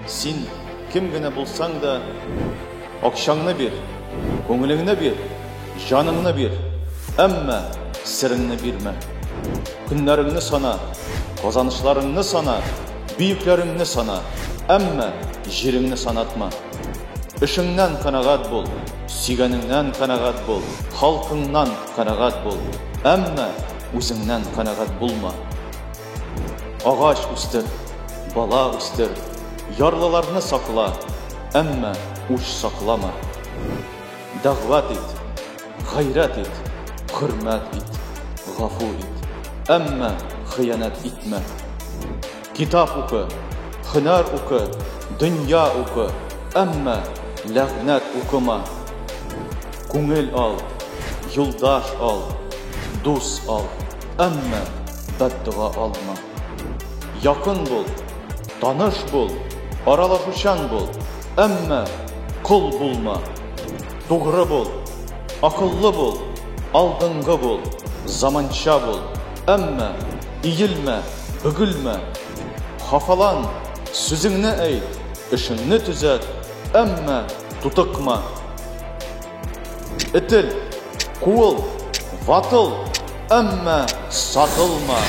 Син кем генә булсаң да, акчаңны бир, күңелеңне бир, җаныңны бир, әмма сереңне бирмә. Көннәреңне сана, казанышларыңны сана, бөекләреңне сана, әмма җиреңне санатма. Эшеңнән канәгать бул, сөйгәнеңнән канәгать бул, халкыңнан канәгать бул, әмма үзеңнән канәгать булма. Агач үстер, бала үстер, ярлыларны сакла, әмма үч саклама. Дәгъват ит, гайрәт ит, хөрмәт ит, гафу ит, әмма хыянәт итмә. Китап укы, һөнәр укы, дөнья укы, әмма ләгънәт укыма. Күңел ал, юлдаш ал, дус ал, әмма бәддога алма. Якын бул, таныш бул, аралашучан бул, әмма кол булма. Тугры бул, акыллы бул, алдынгы бул, заманча бул, әмма иелмә, бөгелмә. Хафалан, сүзеңне әйт, эшеңне төзәт, әмма тутыкма. Этел, куыл, ватыл, әмма сатылма.